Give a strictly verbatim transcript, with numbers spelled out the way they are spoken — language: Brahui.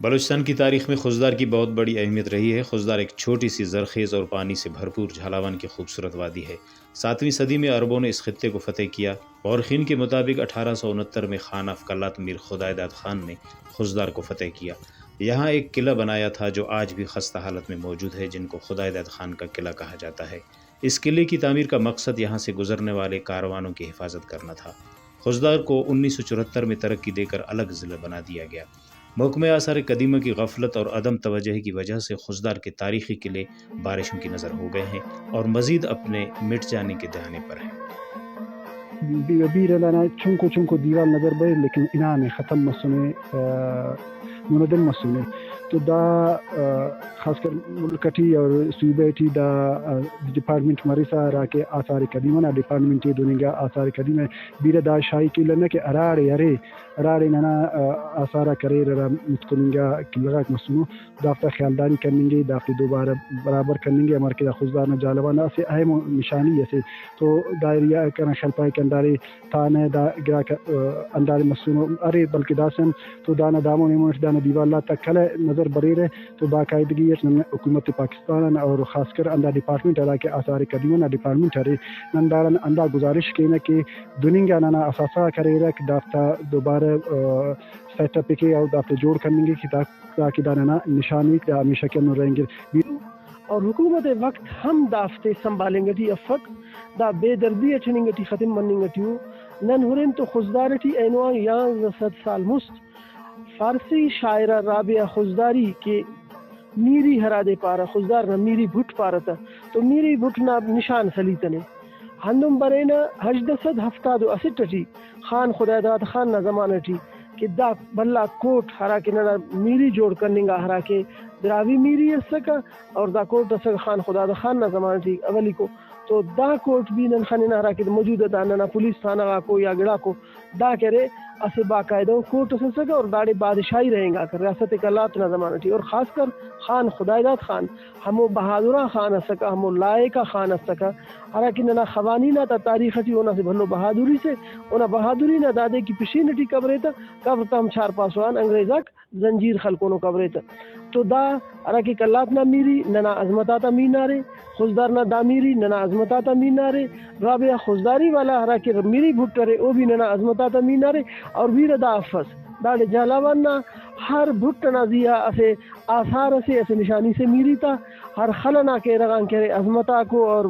بلوچستان کی تاریخ میں خضدار کی بہت بڑی اہمیت رہی ہے۔ خضدار ایک چھوٹی سی زرخیز اور پانی سے بھرپور جھالاوان کی خوبصورت وادی ہے۔ ساتویں صدی میں عربوں نے اس خطے کو فتح کیا۔ مورخین کے مطابق اٹھارہ سو انہتر میں خان آف قلات میر خدائے داد خان نے خضدار کو فتح کیا۔ یہاں ایک قلعہ بنایا تھا جو آج بھی خستہ حالت میں موجود ہے، جن کو خدائے داد خان کا قلعہ کہا جاتا ہے۔ اس قلعے کی تعمیر کا مقصد یہاں سے گزرنے والے کاروانوں کی حفاظت کرنا تھا۔ خضدار کو انیس سو چوہتر میں ترقی دے کر الگ ضلع بنا دیا گیا۔ محکمہ آثار قدیمہ کی غفلت اور عدم توجہی کی وجہ سے خضدار کے تاریخی قلعے بارشوں کی نذر ہو گئے ہیں اور مزید اپنے مٹ جانے کے دہانے پر ہیں۔ بی-، بیرہ دانا چنکو چنکو دیوال نظر بریک، لیکن ہنانے، ختم مسنے، آ، منہدم مسنے۔ تو دا، آ، خاص کر ملک ٹی اور صوبہ ٹی دا، آ، ڈیپارٹمنٹ مرسا ہراکہ آثار قدیمہ نا ڈیپارٹمنٹ ءِ، دن انگا آثار قدیمہ بیرہ دا شاہی قلعہ نہ کہ ہراڑے ارے، ہراڑے ننا، آ، آثار آک اریر، ہرا متکن انگا قلعہ غاک مسنو، دافتا خیالداری کننگے، دافتے دوبارہ برابر کننگے، ہمر کہ دا خضدار نا جھالاوان نا اسہ اہم ءُ نشانی اسے۔ تو دا ایریا کنا خیال پائک ہنداڑے تانہ، دا گڑاک، آ، ہنداڑے مسنو ارے، بلکہ داسہ ہم تو دانا دامون ایمون ٹی دانا دیوال آتا کلہ نظر بریرہ۔ تو باقاعدگی اٹ نن حکومت پاکستان آن اور خاص کر ہندا ڈیپارٹمنٹ ہراکہ آثار قدیمہ نا ڈیپارٹمنٹ ارے، نن داڑان ہندا گزارش کینہ کہ دن انگا ننا اثاثہ غاک اریرک، دافتا دوبارہ، آ، سیٹ اپ کے اور دافتے جوڑ کننگے کہ دا، تاکہ دا ننا نشانی دا ہمیشہ کہ ہندن رہینگرہ۔ اور حکومت وقت ہم دافتے سنبھالنگ ٹی افک، دا بے دردی اٹ ہننگ ٹی ختم مننگ ٹی ءُ۔ نن ہرن تو خضدار ٹی اینو آن یانزدہ سد سال مست فارسی شاعرہ رابعہ خضداری کہ میری ہرادے پارہ، خضدار نا میری بھٹ پارہ تہ، تو میری بھٹ نا نشان سلیتنے۔ ہندن برینہ ہژدہ سد ہفتاد و اسٹ ٹی خان خدائے داد خان نا زمانہ ٹی کہ دا بھلا کوٹ ہراکہ ننا میری جوڑ کننگا، ہراکہ براہوئی میری اسکہ اور دا کوٹ اسکہ خان خدائے داد خان نا زمانہ ٹی اولیکو۔ تو دا کوٹ بھی نن خننہ، ہراکہ موجودہ دا ننا پولیس تھانہ غاکو یا گڑاکو، دا کہ ارے اسہ باقاعدہ ءُ کوٹ اس اسکہ اور داڑے بادشاہی رہینگاکہ ریاست قلات نا زمانہ ٹی، اور خاص کر خان خدائے داد خان ہمو بہادرا خان اسکہ، ہمو لائقا خان اسکہ، ہراکہ ننا خوانین آتا تاریخ ٹی اونا اسہ بھلو بہادری سے۔ اونا بہادری نا دادے کہ پشین ٹی قبر ءِ تہ، قبر تا ہم چار پاسو آن انگریز آک زنجیر خلکونو قبر ءِ تہ۔ تو دا ہراکہ قلات نا میری ننا عظمت آتا مینارے، خضدار نا دا میری ننا عظمت آتا مینارے، رابعہ خضداری والا ہراکہ میری بھٹ ارے، او بھی ننا عظمت آتا مینارے۔ اور بیرہ دا افس، داڑے جھالاوان نا ہر بھٹ ئنا زیہا اسہ آثار اسے، اسہ نشانی سے میری تا، ہر خل ئنا کیرغ آن کہ ارے عظمت آکو اور